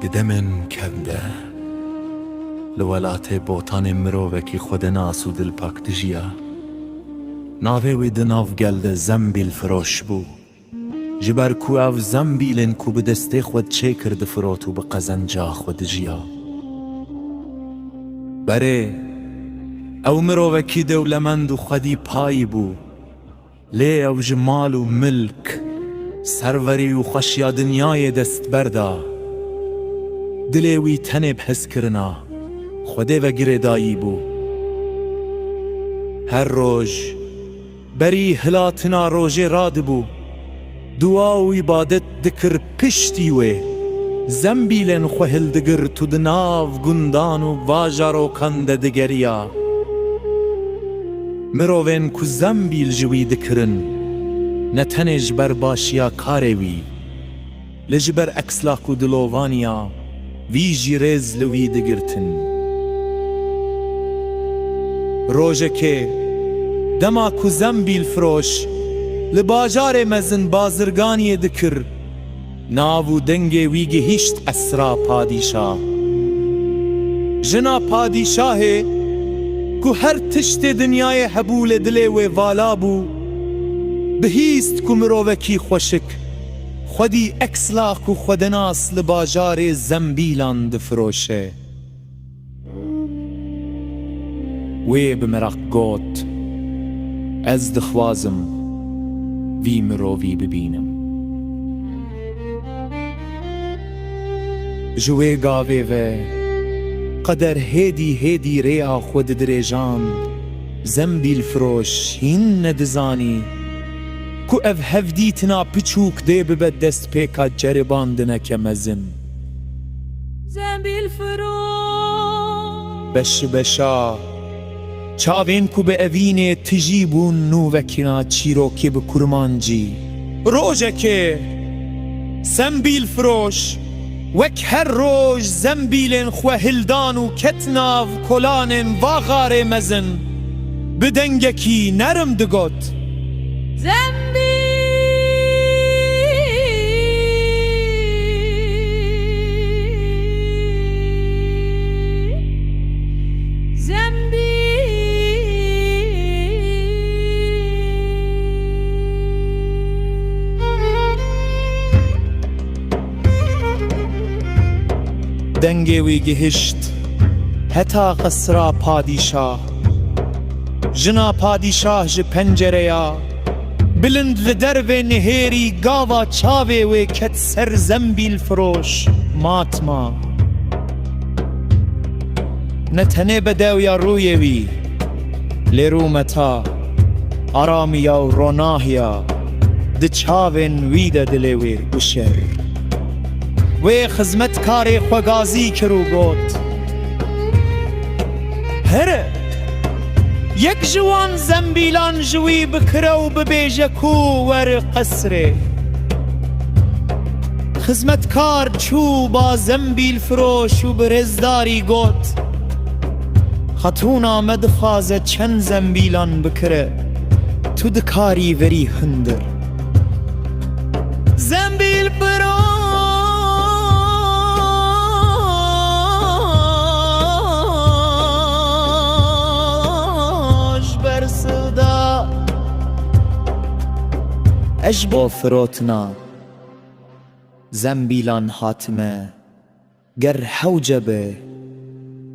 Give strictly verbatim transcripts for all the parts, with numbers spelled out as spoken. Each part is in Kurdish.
Di demên kevn de li welatê Botanê mirovekî xwedinas û dilpak dijiya. Navê wî di nav gel de zembîlfiroş bû. Ji ber ku ev zembîlên ku bi destê xwe çêkir difirot û bi qezenca xwe dijiya. Berê, ew mirovekî dewlemend û xwedî payî bû. Lê ew ji mal û milk, serwerî û xweşiya dinyayê dest berda. Dilê wî tenê bi hezkirina Xwedê ve girêdayî bû. Her roj, berî hilatina rojê radibû, dua û îbadet dikir, piştî wê zembîlên xwe hildigirt û di nav gundan û bajarokan de digeriya. Mirovên ku zembîl ji wî dikirin, ne tenê ji ber başiya karê wî, lê ji ber ekslak û dilovaniya vî jî rêz li wî digirtin. Rojekê, dema ku zembîlfiroş li bajarê mezin bazirganiyê dikir, nav û dengê wî gihîşt qesra padîşah. Jina padîşahê, ku her tiştê dinyayê hebû lê dilê wê vala bû, bihîst ku mirovekî xweşik, xwedî ekslak û xwedinas li bajarê zembîlan difiroşe. Wê bi meraq got, "Ez dixwazim vî mirovî bibînim." Ji wê gavê ve qeder hêdî hêdî rêya xwe didirêjand. Zembîlfiroş hîn nedizanî ku ev hevdîtina piçûk dê bibe destpêka ceribandineke mezin. Zembîlfiroş. Beşibeşa çavên ku bi evînê tijî bûn nû vekirina çîrokê bi kurmancî. Rojekê, zembîlfiroş wek her roj zembîlên xwe hildan û ket nav kolanên va xarê mezin. Bi dengekî nerm digot, "Zembîl, zembîl." Dengê wî gihişt heta qesra padîşah. Jina padîşah ji pencereya bilind li dervê nihêrî gava çavê wê ket ser zembîlfiroş mat ma. Ne tenê bedewiya rûyê wî, lê rûmeta, aramiya û ronahiya di çavên wî de dilê wê guşer. Wê xizmetkarê xwe gazî kir û got, "Here, yek ji wan zembîlan ji wî bikire û bibêje ku wer qesrê." Xizmetkar çû ba zembîlfiroş û bi rêzdarî got, "Xatûna me dixwaze çend zembîlan bikire, tu dikarî verî hundir." Zembîlfiroş bersiv da. Ez ji bo firotina zembîlan hatime. Ger hewce be,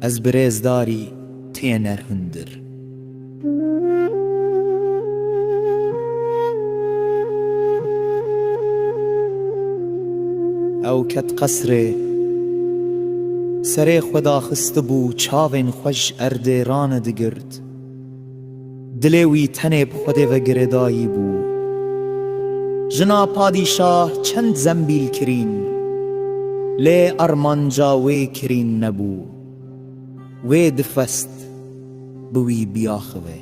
ez bi rêzdarî têne hundir. Ew ket qesrê, serê xwe daxistibû, çavên xwe ji erdê ranedigird. Dilê wî tenê bi Xwedê ve girêdayî bû. Jina padîşah çend zembîl kirîn, lê armanca wê kirîn nebû. Wê dixwest bi wî biaxive.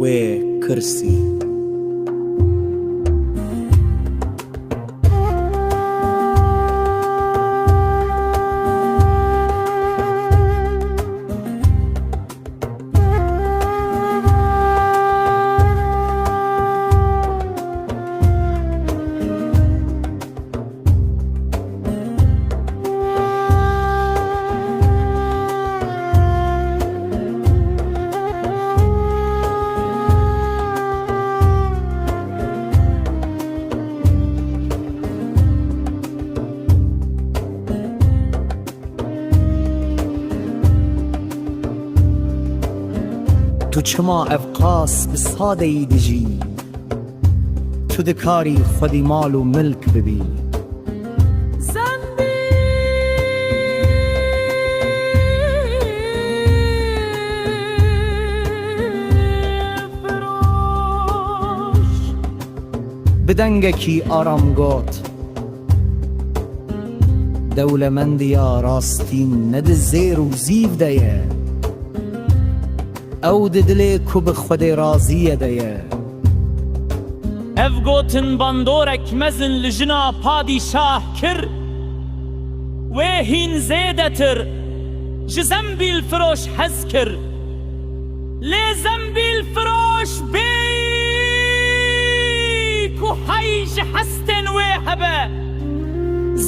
Wê kirsî. Çima ev qas bi sadeyî dijî? Tu dikarî xwedî mal û milk bibî. Zembîl firoş. Bi dengekî aram got, dewlemendiya rastî ne di zêr û zîv de ye. Ew di dilê ku bi Xwedê razî ye de ye. Ev gotin bandorek mezin li jina padîşah kir. Wê hîn zêdetir ji zembîl firoş hez kir. Lê zembîl firoş bêyî ku hey ji hestên wê hebe,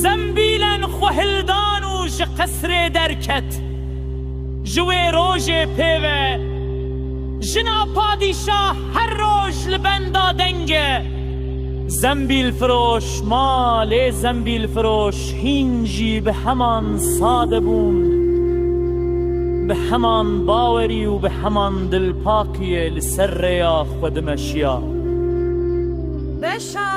zembîlen xwe hildan û ji qesrê derket. Ji wê rojê pê ve jina padîşah her roj li benda deng e. Zembîl firoş ma, lê zembîl firoş hîn jî bi heman sade bûn, bi heman bawerî û bi heman dilpakiyê li ser rêya xwe dimeşiya. Beşa.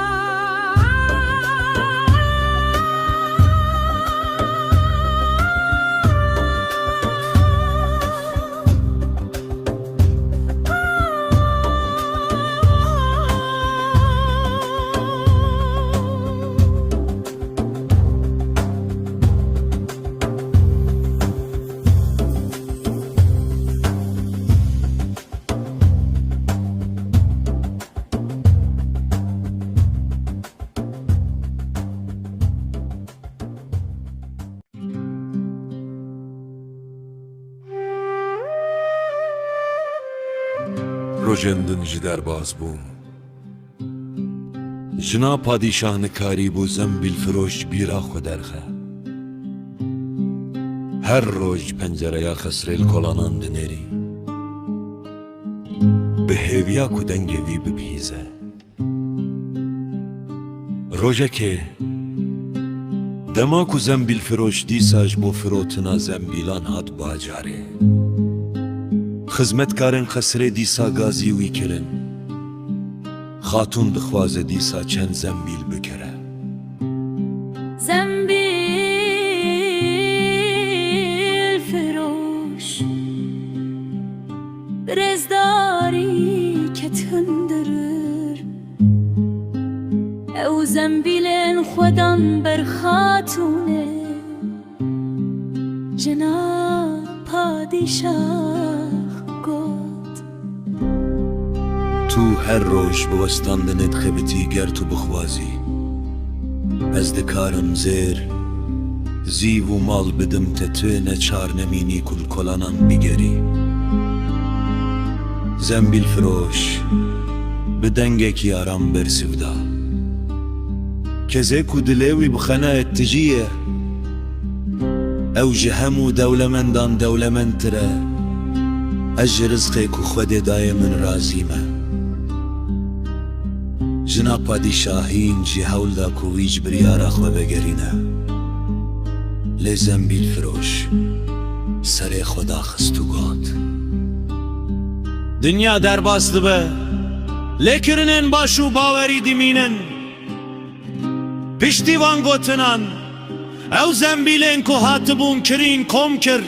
Rojên din jî derbas bûn. Jina padîşah nikarîbû zembîlfiroş ji bîra xwe derxe. Her roj pencereya qesrê li kolanan dinêrî. Bi hêviya ku dengê wî bibihîze. Rojekê, dema ku zembîlfiroş dîsa ji bo firotina zembîlan hat bajarê, xizmetkarên qesrê dîsa gazî wî kirin. Xatûn dixwaze dîsa çend zembîl bikire. Zembîlfiroş bi rêzdarî ket hundir. Ew zembîlên xwe dan ber xatûnê. Jina padîşah got. Tu her roj bi westandinê dixebitî, ger tu bixwazî, ez dikarim zêr, zîv û mal bidim te, tu yê neçar nemînî ku li kolanan bigerî. Zembîlfiroş bi dengekî aram bersiv da. Kesê ku dilê wî bi xenayê tijî ye, ew ji hemû dewlemendan dewlemendtir e. Ez ji rizqê ku Xwedê daye min razî me. Jina padîşahîn jî hewl da ku wî ji biryara xwe vegerîne. Lê zembîlfiroş serê xwe daxist û got, Dinya derbas dibe, lê kirinên baş û bawerî dimînin. Piştî van gotinan, ew zembîlên ku hatibûn kirîn kom kir,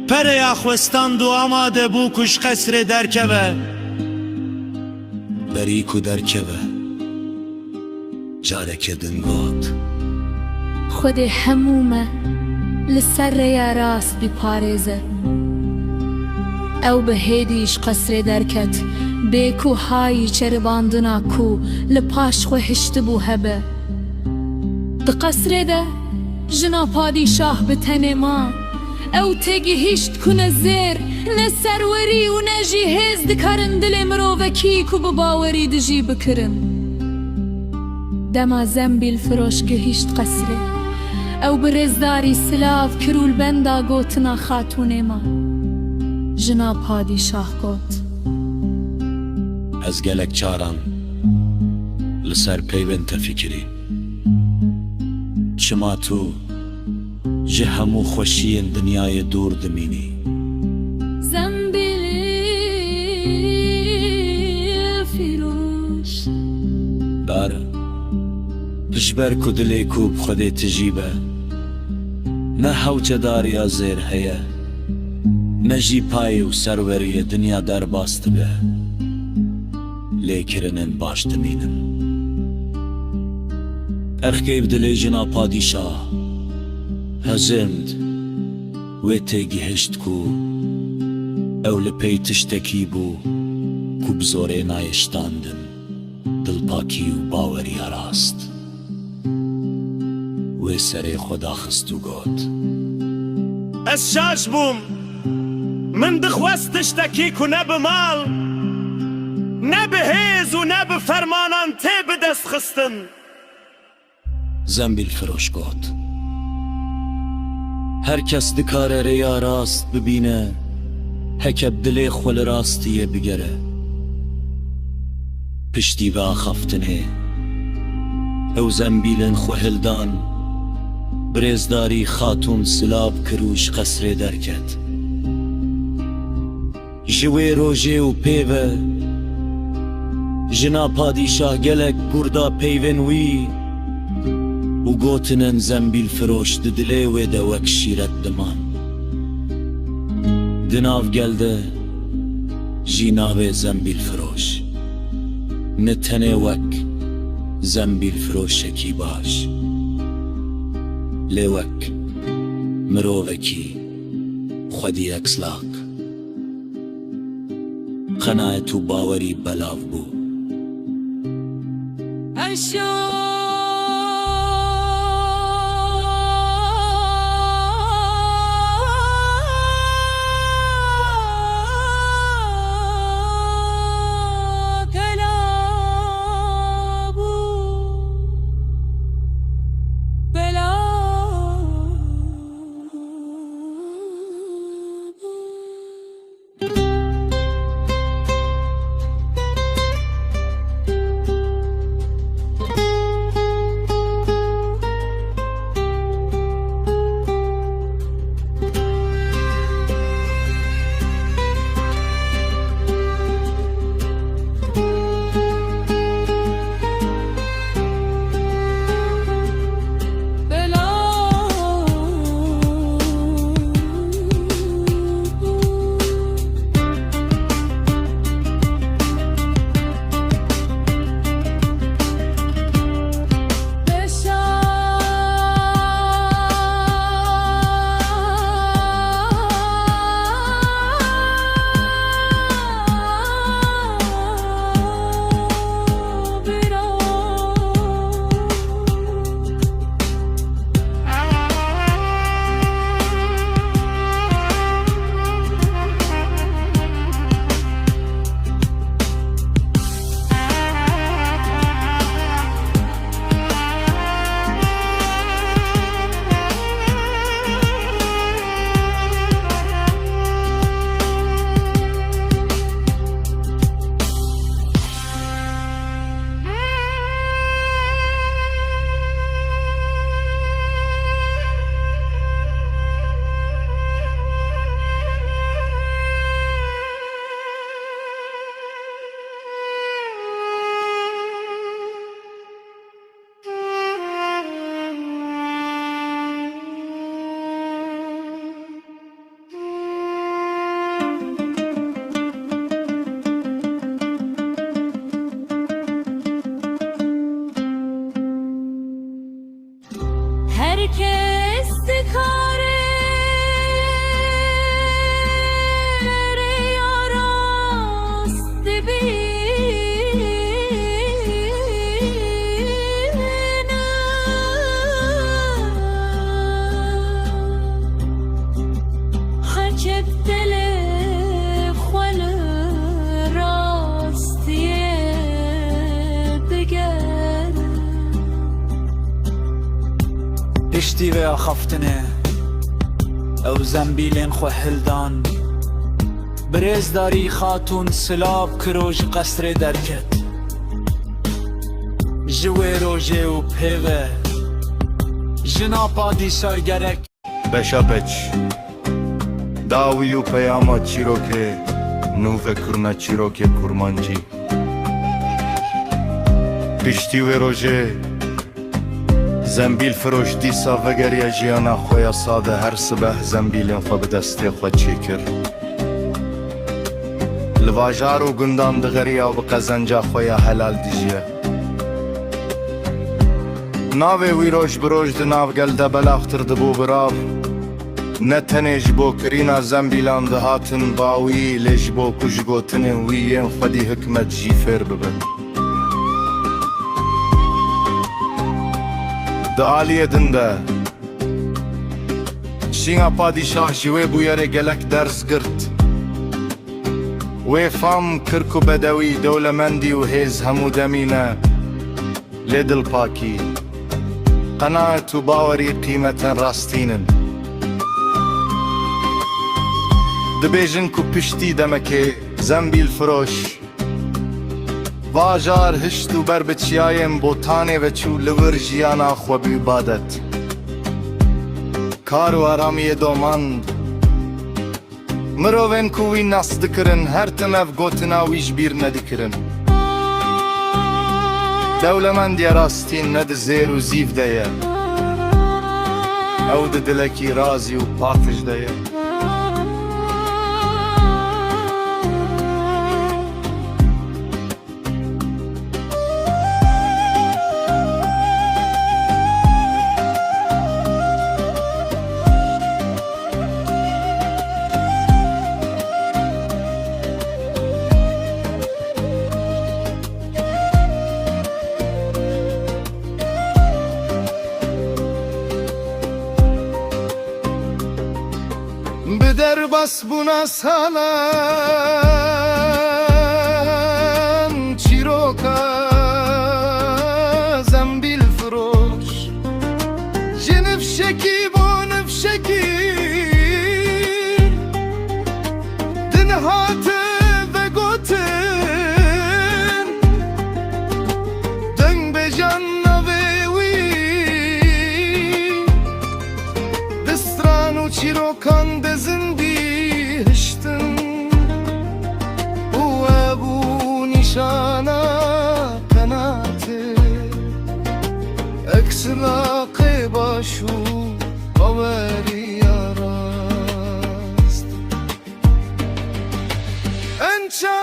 pereya xwe stand û amade bû ku ji qesrê derkeve. Berî ku derkeve, careke din got. Xwedê hemû me li ser rêya rast biparêze. Ew bi hêdî ji qesrê derket, bê ku hayî çeribandina ku li paş xwe hiştibû hebe. Di qesrê de jina padîşah bi tenê ma. Ew têgihîşt ku ne zêr, ne serwerî û ne jî hêz dikarin dilê mirovekî ku bi bawerî dijî bikirin. Dema zembîlfiroş gihîşt qesrê, ew bi rêzdarî silav kir û li benda gotina xatûnê ma. Jina padîşah got. Ez gelek caran li ser peyvên te fikirî. Çima tu ji hemû xweşiyên dinyayê dûr dimînî? Zembîlî Ji ber ku dilê ku bi Xwedê tijî be, ne hewcedariya zêr heye, ne jî payê û serweriyê dinya derbas dibe, lêkirinên baş dimînin. Erxkey bi dilê jina padîşah, Hezind, wê têgihişt ku ew li pey tiştekî bû ku bi zorê nayê şitandin. Dilpakî û baweriya rast. Wê serê xwe daxist û got: Ez şaş bûm. Min dixwest tiştekî ku ne bi mal, ne bi hêz û ne bi fermanan tê bidestxistin. Zembîlfiroş got: Her kes dikare rêya rast bibîne, heke bi dilê xwe li rastiyê bigere. Piştî vê axaftinê, ew zembîlên xwe hildan, birêzdarî xatûn silav kir û ji qesrê derket. Ji wê rojê û pê ve jina padîşah gelek gur da peyvên wî û gotinên zembîlfiroş di dilê wê de wek şîret diman. Di nav gel de jî navê zembîlfiroş ne tenê wek zembîlfiroşekî baş, lê wek mirovekî xwedî ekslak. Qenaet û bawerî belav bû. Her kes dikare rêya rast bibîne. Heke bi dilê xwe li rastiyê digere. Piştî vê axaftinê ew zembîlên xwe hildan. Birêzdarî Xatûn silav kir û ji qesrê derket. Ji wê rojê û pê ve jina padîşah gerek. Beşa beş. Dawî û peyama çîrokê nû vekirina çîrokê kurmancî. Piştî wê rojê Zembîlfiroş dîsa vegeriya jiyana xwe ya sade, her sibeh zembîlên xwe bi destê xwe çêkir. Li bajar û gundan digeriya û bi qezenca xwe ya helal dijiye. Navê wî roj bi roj di nav gel de belaxtir dibû birav. Ne tenê ji bo kirîna zembîlan dihatin ba wî, lê ji bo ku ji gotinên wî yên xwedî hikmet jî fêr bibin. Di aliyê din de, şînga padîşah ji wê bûyerê gelek ders girt. Wê fam kir ku bedewî, dewlemendî û hêz hemû demî ne. Lê dilpakî, qenaet û bawerî qîmetên rastîn in. Dibêjin ku piştî demekê zembîlfiroş bajar hişt û ber bi çiyayên Botanê ve çû, li wir jiyana xwe bi îbadet, kar û aramiyê domand. Mirovên ku wî nas dikirin, her tim ev gotina wî ji bîr nedikirin: Dewlemendiya rastîn ne di zêr û zîv de ye, ew di dilekî razî û paqij de ye. Bi derbasbûna salan çîroka zembîlfiroş, ji nifşekî bo nifşekî din hate vegotin, dengbêjan navê wî di stran û çîrokan de zindî hiştin û we bû nîşana qenatê, exlaqê baş û baweriya rast. Ença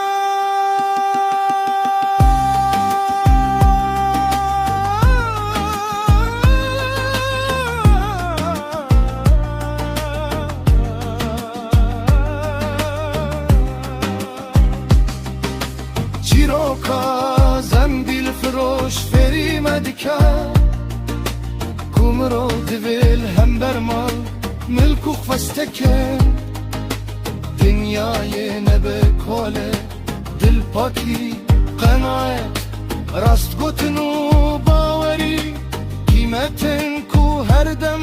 çîroka zembîlfiroş fêrî me dike ku mirov divê li hember mal milk û xwesteke dinyayê nebe kole. Dilpakî, qenaet, rastgotin û bawerî, qîmetên ku her dem